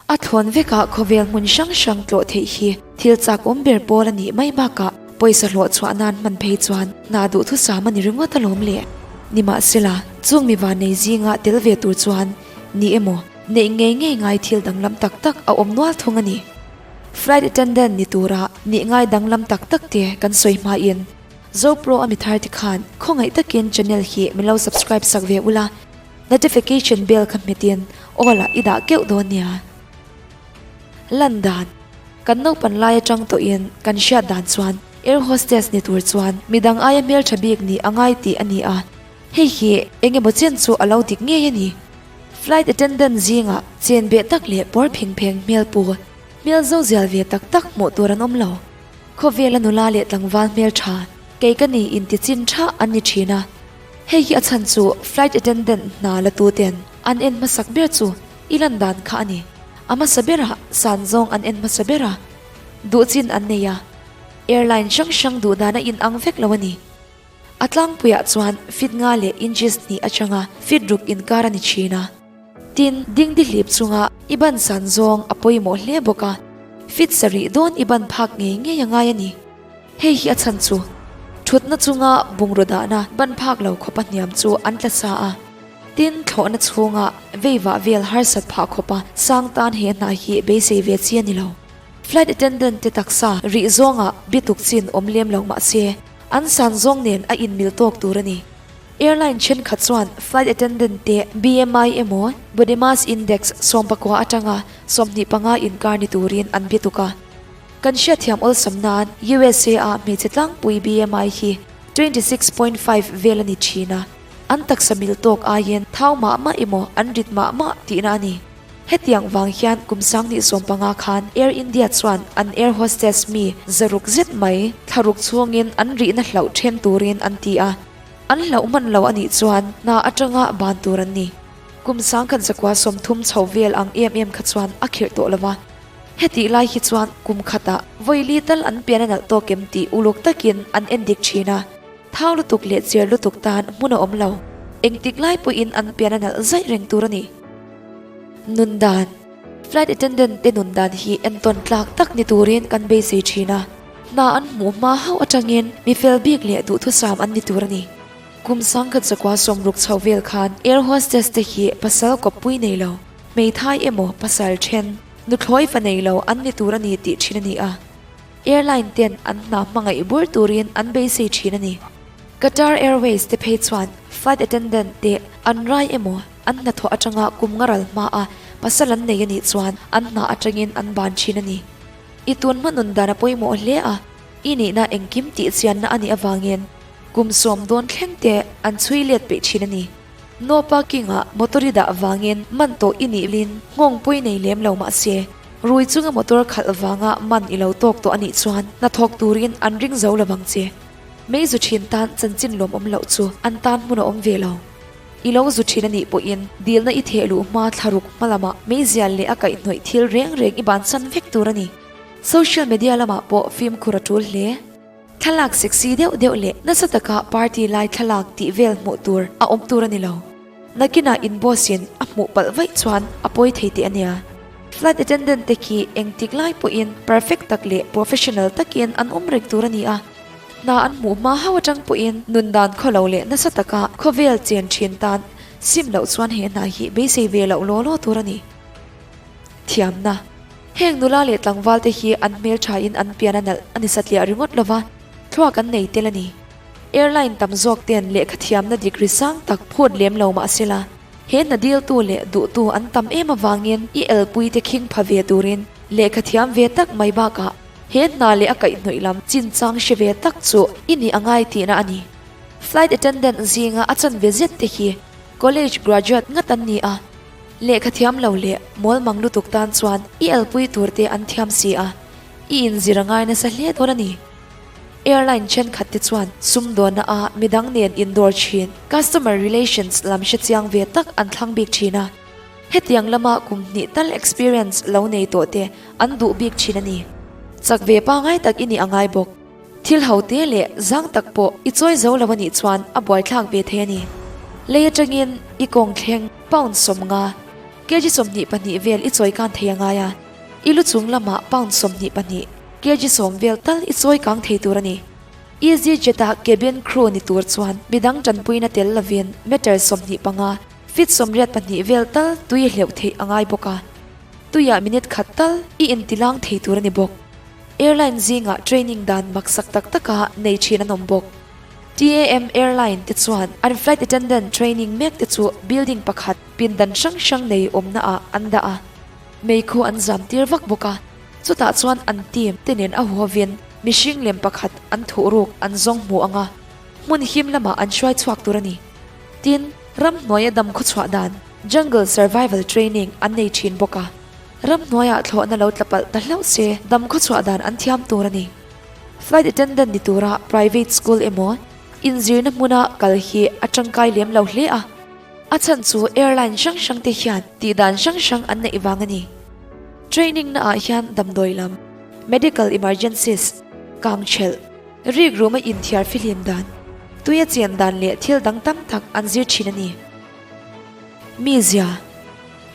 A thlawn vekah khawvel hmun hrang hrang tlawh theih hi thil chak awm ber pawl a nih mai bakah pawisa hlawh chhuah nan hman phei chuan hna duhthusam a ni ringawt alawm le. Nimahsela, chung mi vannei zinga tel ve tur chuan ni emaw, neih ngei ngei ngai thil danglam tak tak a awm nual thung a ni. Flight attendant ni tura nih ngai danglam tak tak te kan sawi hmain Zopro a mi thar te khan khawngaih takin channel hi min lo subscribe sak ve ula. Notification bell kha hmetin aw lah i dah keuh dawn nia. Lan dan, Kan naupan lai atang tawhin kan hriat dan chuan air hostess ni tur chuan midang aia hmeltha bik nih a ngai tih a ni a, hei hi eng emaw chen chu a lo dik ngei a ni. Flight attendant zingah chen beh tak leh pawr pheng pheng hmel pu, hmel zo zial ve tak tak hmuh tur an awm lo. Khawvela nula leh tlangval hmeltha kei ka ni inti chin tha an ni thin a. Hei hi a chhan chu flight attendant hna la tu ten an en hmasak ber chu i lan dan kha a ni. A hmasa berah san zawng an en hmasa ber a, duh chin an nei a, airline hrang hrang duh dan a inang vek lo a ni. A tlangpuiah chuan feet nga leh inches hnih atanga feet ruk inkar a ni thin a. Tin, dingdi hlip chunga i ban san zawng a pawimawh hle bawk a, feet sarih dawn i ban phak ngei ngei a ngai a ni. Hei hi a chhan chu thutna chunga bungraw dahna ban phak lo khawpa hniam chu an tla sa a, tin thlawhna chhunga veivah vel harsat phah khawpa sang tan he hna hi beisei ve chi a ni lo. Flight attendant te taksa rih zawnga bituk chin awm lem lo mah se, an san zawng nen a inmil tawk tur a ni. Airline thenkhat chuan flight attendant te BMI emaw body mass index 14 atanga 25 inkar ni turin an bituk a. Kan hriatthiam awlsam nan USA ah hmeichhe tlangpui BMI hi 26.5 vel a ni thin a, an taksa mil tawk aiin thau mah mah emaw an rit mah mah tihna a ni. Hetiang vang hian kum sanghnih 15 khan Air India chuan an air hostess mi zaruk zet mai thlaruk chhungin an rihna hlauh then turin an ti a, an hlauh hman lo a nih chuan hna atanga ban tur an ni. Kum 1930 chho vel ang em em kha chuan a khirh tawh lo va. Hetih lai hi chuan kum khatah vawi li tal an pian a nalh tawk em tih uluk takin an en dik thin a, thau lutuk leh cher lutuk tan hmun a awm lo. Engtik lai pawhin an pian a nalh zaih reng tur a ni. Nun dan, Flight attendant te nun dan hi entawn tlak tak ni turin kan beisei thin a, hna an hmuh hma hauh atangin mi fel bik leh duhthusam an ni tur a ni. Kum 1960 chho vel khan air hostess te hi pasal kawppui nei lo. Hmeithai emaw pasal then, nuthlawi fa nei lo an ni tur a ni tih thin a ni a. Airline ten an hna hmangaih bur turin an beisei thin a ni. Qatar Airways te phei chuan flight attendant te an rai emaw an hnathawh atanga kum nga ral hma a pasal an nei a nih chuan an hna atangin an ban thin a ni. I tun hma nun dan a pawimawh hle a, i nihna engkim tih chianna a nih avangin kum sawm dawn thleng te an chhui let peih thin a ni. No parking ah motor i dah vangin man tawh i nih lin nghawngpui nei lem lo mahse rui chunga motor khalh vanga man i lo tawk tawh a nih chuan hnathawk turin an ring zo lovang che. Mei zu thin tan chanchin lawmawm loh chu an tan hmun a awm ve lo. I lo zu thin a nih pawhin dilna i theh luh hma thlaruk hma lamah meizial leh a kaihhnawih thil reng reng i bansan vek tur a ni. Social media lamah pawh fimkhur a tul hle. Thlalak sexy deuh deuh leh nasa taka party lai thlalak tih vel hmuh tur a awm tur a ni lo. Nakinah in boss in a hmuh palh vaih chuan a pawi thei teh a nia. Flight attendant te khi engtik lai pawhin perfect tak leh professional takin an awm reng tur a ni a. Hna an hmuh hma hau atang pawhin nun dan khaw lo leh nasa taka khawvel chen thin tan sim loh chuan he hna hi beisei ve loh law law tur a ni. Thiamna. Heng nula leh tlangval te hi an hmelthain an pian a nalh a ni satliah ringawt lova, thluak an nei tel a ni. Airline tam zawk ten lehkha thiamna degree sang tak phut lem lo mah sela, he hna diltu leh duhtu an tam em avangin i elpui te khing pha ve turin lehkha thiam ve tak mai bakah he hna leh a kaihhnawih lam chinchang hre ve tak chu i nih a ngai tihna a ni. Flight attendant zinga a chanve zet te hi college graduate ngat an ni a. Lehkha thiam lo leh mawl mang lutuk tan chuan i elpui tur te an thiam si a, i inzir a ngai nasa hle dawn a ni. Airline thenkhat te chuan sumdawnna a midang nen indawr thin, customer relations lam hre chiang ve tak an thlang bik thin a. Hetiang lama kum hnih tal experience lo nei tawh te an duh bik thin a ni. Chak ve pangai tak i nih a ngai bawk. Thil ho te leh zang tak pawh i chawi zo lo a nih chuan a buaithlak ve thei a ni. Lei atangin i kawng thleng pound 50. Kg 22 vel i chawi kan thei a ngai a, i lu chung lamah pound 22, kg 10 vel tal i chawi kang thei tur a ni. EasyJet-a cabin crew ni tur chuan midang tanpuina tel lovin meter 25, feet 84 vel tal tui hleuh theih a ngai bawk a. Tuiah minute khat tal i intilang thei tur a ni bawk. Airline zingah training dan maksak tak taka nei thin an awm bawk. TAM Airline te chuan an flight attendant training mek te chu building pakhat pindan hrang hrang nei awmna ah an dah a. Meikhu an zam tir vak bawk a, chutah chuan an team te nen a huhovin mihring lem pakhat an thuh ruk an zawng hmu ang a, hmun him lamah an hruai chhuak tur a ni. Tin, ramhnuaia dam khawchhuah dan, jungle survival training, an nei thin bawk a. Ramhnuaiah thlawhna lo tla palh ta hlauh se dam khawchhuah dan an thiam tur a ni. Flight attendant ni tura private school emaw inzirna hmuna kal hi a tangkai lem lo hle a. A chhan chu airline hrang hrang te hian tihdan hrang hrang an neih vang a ni. Training na ah hian damdawi lam, medical emergencies, kang thelh, rik ruma inthiar fihlim dan, tuia chen dan leh thil dang tam tak an zir thin a ni. Mizia.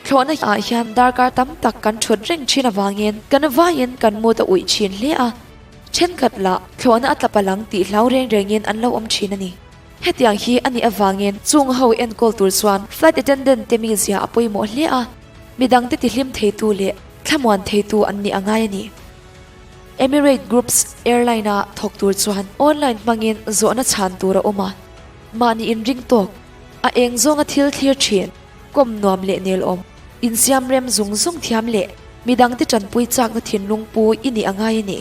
Thlawhna ah hian darkar tam tak kan thut reng thin avangin kan vaiin kan mut a uih thin hle a, thenkhat lah thlawhna a tla palang tih hlau reng rengin an lo awm thin a ni. Hetiang hi a nih avangin chung ho enkawl tur chuan flight attendant te mizia a pawimawh hle a, midangte tihlim theitu leh thlamuan theitu an nih a ngai a ni. Emirate Groups airline-a thawk tur chuan online hmangin zawhna chhan tur a awm a, mahni inring tawk, a eng zawnga thil thlir thin. Kawm nuam leh nel awm, insiam rem zung zung thiam leh midangte tanpui chakna thinlung pu i nih a ngai a ni.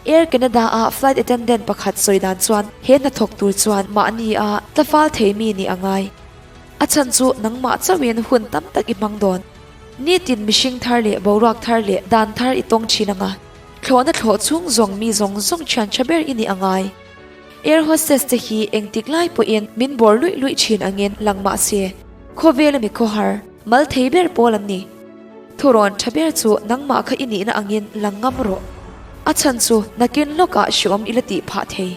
Air Canada-a flight attendant pakhat sawi dan chuan he hnathawk tur chuan mahni a tlafal thei mi nih a ngai. A chhan chu nangmah chauhin hun tam tak i hmang dawn. Nitin mihring thar leh boruak thar leh dan thar i tawng thin ang a, thlawhna thlawh chhung zawng mi zawng zawng thian tha ber i nih a ngai. Air hostess te hi engtik lai pawhin min bawr luih luih thin angin lang mah se, khawvela mi khawhar, mal thei ber pawl an ni. Thurawn tha ber chu nangmah kha i nihna angin lang ngam rawh. A chhan chu nakin lawkah hreawm i la tih phah thei.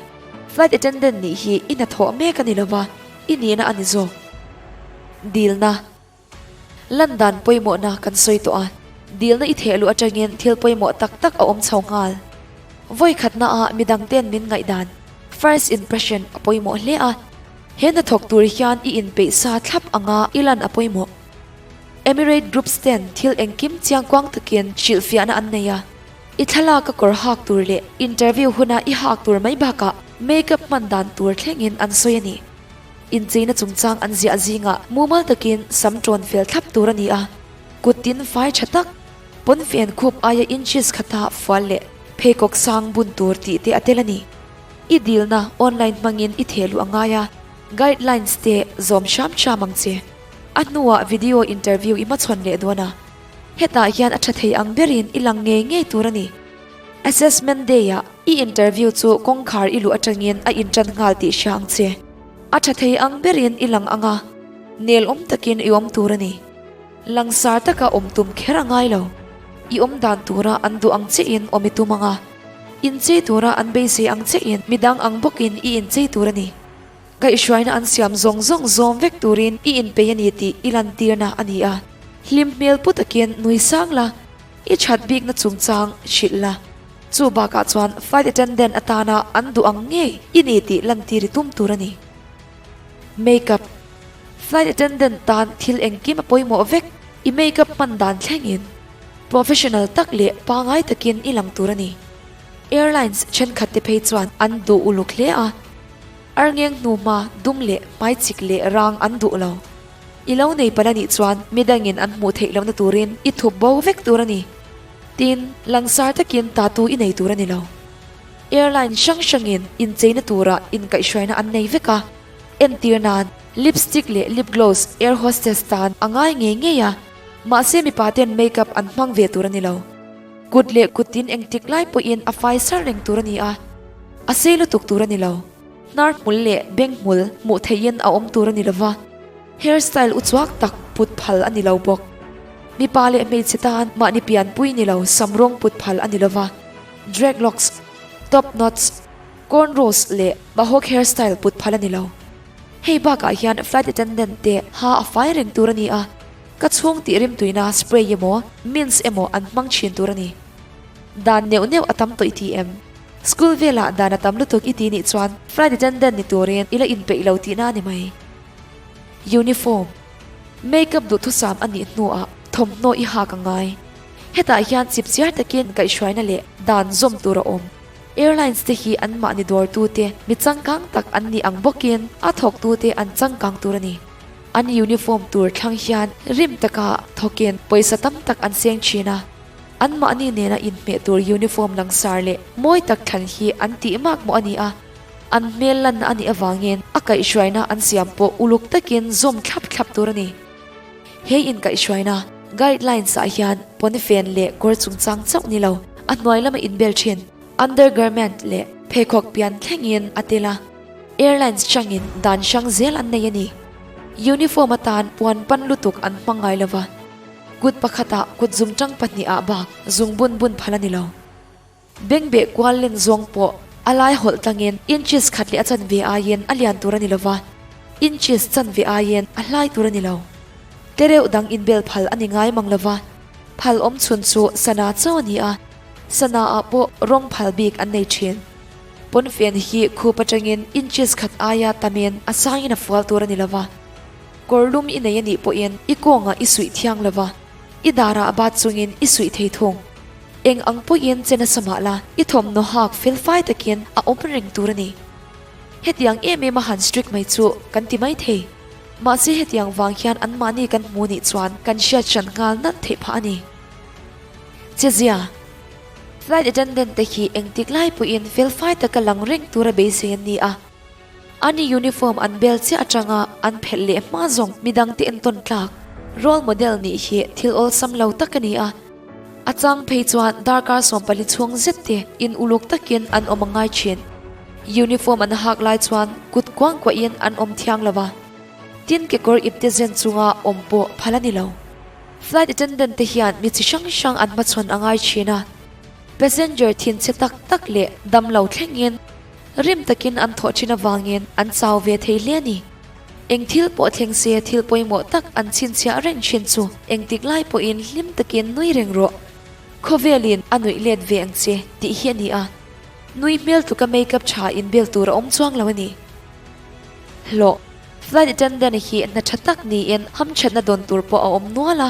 Flight attendant nih hi i hnathawh mek a ni lova, i nihna a ni zawk. Dilna. Lan dan pawimawhna kan sawi tawh a, dilna i theh luh atangin thil pawimawh tak tak a awm chho nghal. Vawi khatnaah midangte'n min ngaihdan, first impression, a pawimawh hle a, he hnathawk tur hian i inpeih sa thlap anga i lan a pawimawh. Emirate Groups ten thil engkim chiangkuang takin hrilhfiahna an nei a, i thlalak a kawr hak tur leh interview huna i hak tur mai bakah makeup hman dan tur thlengin an sawi a ni. Incheina chungchang an ziah zingah mumal takin sam tawn fel thlap tur a ni a, kut tin fai tha tak, pawnfen khup aia inches khata fual leh pheikhawk sang bun tur tih te a tel a ni. I dilna online hmangin i theh luh a ngai a, guidelines te zawm hram hram ang che. A hnuah video interview i hmachhawn leh dawn a, hetah hian a tha thei ang berin i lang ngei ngei tur a ni. Assessment day-ah i interview chu kawngkhar i luh atangin a intan nghal tih hria ang che. A tha thei ang berin i lang ang a, nel awm takin i awm tur a ni. Langsar taka awm tum kher a ngai lo. I awm dan tura an duh ang chiahin awm i tum ang a, inchei tura an beisei ang chiahin midang ang bawkin i inchei tur a ni. Kaihhruaina an siam zawng zawng zawm vek turin i inpei a ni tih i lantirna a ni a. Hlim hmel pu takin nui sang la, i that bikna chungchang hrilh la. Chu bakah chuan flight attendant atana an duh ang ngei i ni tih lantir i tum tur a ni. Makeup, Flight attendant tan thil engkim a pawimawh vek, i makeup hman dan thlengin professional tak leh pangai takin i lang tur a ni. Airlines thenkhat te phei chuan an duh uluk hle a. Arngeng hnuhma dum leh hmaichik leh rang an duh lo. I lo nei palh a nih chuan midangin an hmuh theih lohna turin i thup bo vek tur a ni. Tin, langsar takin tattoo i nei tur a ni lo. Airline hrang hrangin incheina tura inkaihhruaina an nei vek a. Entir nan, lipstick leh lip gloss air hostess tan a ngai ngei ngei a, mahse mipa ten makeup an hmang ve tur a ni lo. Kut leh kutin engtik lai pawhin a fai sar reng tur a ni a. A sei lutuk tur a ni lo. Hnar hmul leh beng hmul hmuh theihin a awm tur a ni lova, hair style uchuak tak put phal a ni lo bawk. Mipa leh hmeichhe tan mahni pianpui ni lo sam rawng put phal a ni lova, dreadlocks, top knots, cornrows leh mahawk hair style put phal a ni lo. Hei bakah hian flight attendant te ha a fai reng tur a ni a. Ka chhung tih rimtuina spray emaw, mints emaw an hmang thin tur a ni. Dan neuh neuh a tam tawh i ti em? School velah dan a tam lutuk i ti nih chuan flight attendant ni turin i la inpeih lo tihna a ni mai. Uniform, Makeup duhthusam a nih hnuah thawmhnaw i hak a ngai. Hetah hian chipchiar takin kaihhruaina leh dan zawm tur a awm. Airlines te hi anmahni dawrtute mi changkang tak an nih ang bawkin a thawktute an changkang tur a ni. An uniform tur thlang hian rim taka thawkin pawisa tam tak an seng thin a. Anmahni nena inhmeh tur uniform langsar leh mawi tak thlan hi an tih mak mawh a ni a. An hmel lanna a nih avangin a kaihhruaina an siam pawh uluk takin zawm thlap thlap tur a ni. He inkaihhruaina, guidelines, ah hian pawnfen leh kawr chungchang chauh ni lo, a hnuai lama inbel thin, undergarment, leh pheikhawk pian thlengin a tel a. Airlines hrangin dan hrang zel an nei a ni. Uniform atan puan pan lutuk an hmang ngai lo va, kut pakhatah kut zungtang pahnihah bak zungbun bun phal a ni lo. Bengbeh kual len zawng pawh a lai hawlh tlangin inches khat leh a chanve aiin a lian tur a ni lova, inches chanve aiin a hlai tur a ni lo. Tereuh dang inbel phal a ni ngai mang lova, phal awm chhun chu sana chauh a ni a, sana ah pawh rawng phal bik an nei thin. Pawnfen hi khup atangin inches khat aia tamin a sangin a fual tur a ni lova, kawrlum i nei a nih pawhin i kawngah i suih thiang lova, i darah bat chungin i suih thei thung. Eng ang pawhin che nasa mah la, i thawmhnaw hak felfai takin a awm reng tur a ni. Hetiang em em a han strict mai chu kan ti mai thei. Mahse hetiang vang hian anmahni kan hmu nih chuan kan hriat hran nghal nalh theih phah a ni. Chezia, Flight attendant te hi engtik lai pawhin felfai taka lang reng tura beisei an ni a. Ani uniform an bel chiah atanga an phelh leh hma zawng midangte entawn tlak role model nih hi thil awlsam lo tak a ni a. A chang phei chuan darkar 14 chhung zet te in uluk takin an awm a ngai thin. Uniform an hak lai chuan kut kuang kuahin an awm thiang lo va. Tin kekawr ipte zen chunga awm pawh phal a ni lo. Flight attendant te hian mi chi hrang hrang an hmachhawn a ngai thin a. Passenger thinchhe tak tak leh damlo thlengin Rim takin an thawh thin avangin an chau ve thei hle a ni. Eng thil pawh thleng se thil pawimawh tak an chhinchhiah reng thin chu engtik lai pawhin hlim takin nui reng rawh. Khawvelin a nuih let ve ang che tih hi a ni a. Nui hmel tluka makeup tha inbel tur a awm chuang lo a ni. Hlawh, Flight attendant hi hna tha tak niin hamthatna dawn tur pawh a awm nual a.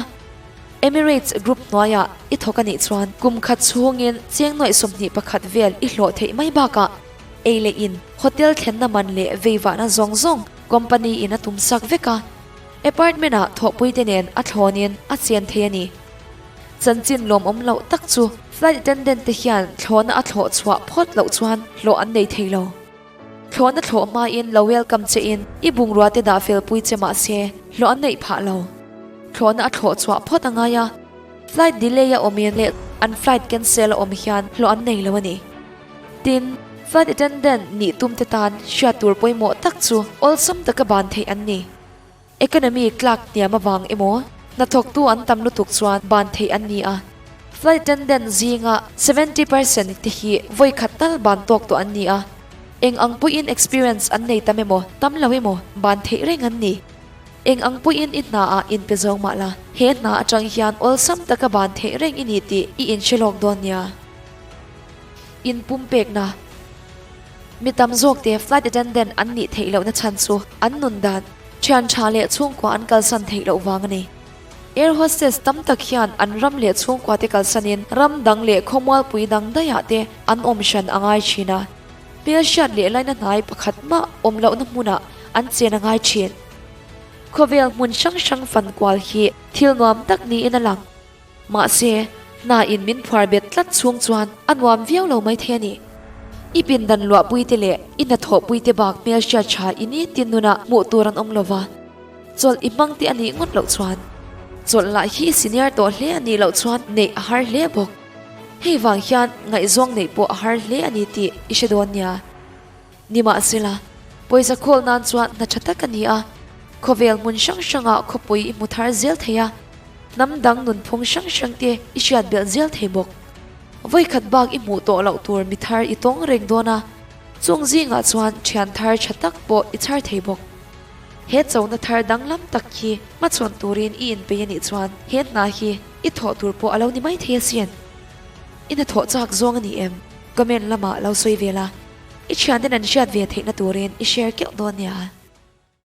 Emirates Group hnuaiah i thawk a nih chuan kum khat chhungin cheng nuaih 21 vel i hlawh theih mai bakah ei leh in, hotel thlenna man leh veivahna zawng zawng company in a tum sak vek a, apartment ah thawhpuite nen a thlawnin a chen thei a ni. Chanchin lawmawm loh tak chu flight attendant te hian thlawhna a thlawh chhuah phawt loh chuan hlawh an nei thei lo. Thlawhna thlawh hmain lo welcome che in i bungrua te dah fel pui che mahse hlawh an neih phah lo. Thlawhna a thlawh chhuah phawt a ngai a, flight delay a awm in leh an flight cancel a awm hian hlawh an nei lo a ni. Tin, flight attendant nih tum te tan hriat tur pawimawh tak chu awlsam taka ban theih an ni. Economy tlak hniam avang emaw, hnathawktu an tam lutuk chuan ban theih an ni a. Flight attendant zinga 70% te hi vawi khat tal ban tawk tawh an ni a. Eng ang pawhin experience an nei tam emaw, tam lo emaw, ban theih reng an ni. Eng ang pawhin i hnaah inpe zawng mah la, he hna atang hian awlsam taka ban theih reng i ni tih i inhre lawk dawn nia. Inpumpekna. Mi tam zawkte flight attendant an nih theih lohna chhan chu an nun dan, thian tha leh chhungkua an kalsan theih loh vang a ni. Air hostess tam tak hian an ram leh chhungkua te kalsanin ram dang leh khawmualpui dang daihah te an awm hran a ngai thin a. Hmelhriat leh laina hnai pakhat mah awm lohna hmunah an chen a ngai thin. Khawvel hmun hrang hrang fan kual hi thil nuam tak niin a lang. Mahse, hna in min phuar bet tlat chhung chuan a nuam viau lo mai thei a ni. I pindan luahpui te leh i hnathawhpui te bak hmelhriat tha i ni tin nunah hmuh tur an awm lo va, chawlh i hmang te a nih ngawt loh chuan. Chawlh lah hi i senior tawh hle a nih loh chuan neih a har hle bawk. Hei vang hian ngaihzawng neih pawh a har hle a ni tih i hre dawn nia. Nimahsela, pawisa khawl nan chuan hna tha tak a ni a, khawvel hmun hrang hrangah khawpui i hmu thar zel thei a, hnam dang nunphung hrang hrang te i hriat belh zel thei bawk. Vawikhat bak i hmuh tawh loh tur mi thar i tawng reng dawn a, chung zingah chuan thian thar tha tak pawh i chhar thei bawk. He chona thar danglam tak hi hmachhawn turin i inpeih a nih chuan he hna hi i thawh tur pawh a lo ni mai thei asin. I hnathawh chak zawng a ni em? Comment lamah lo sawi ve la, i thianten an hriat ve theihna turin i share keuh dawn nia.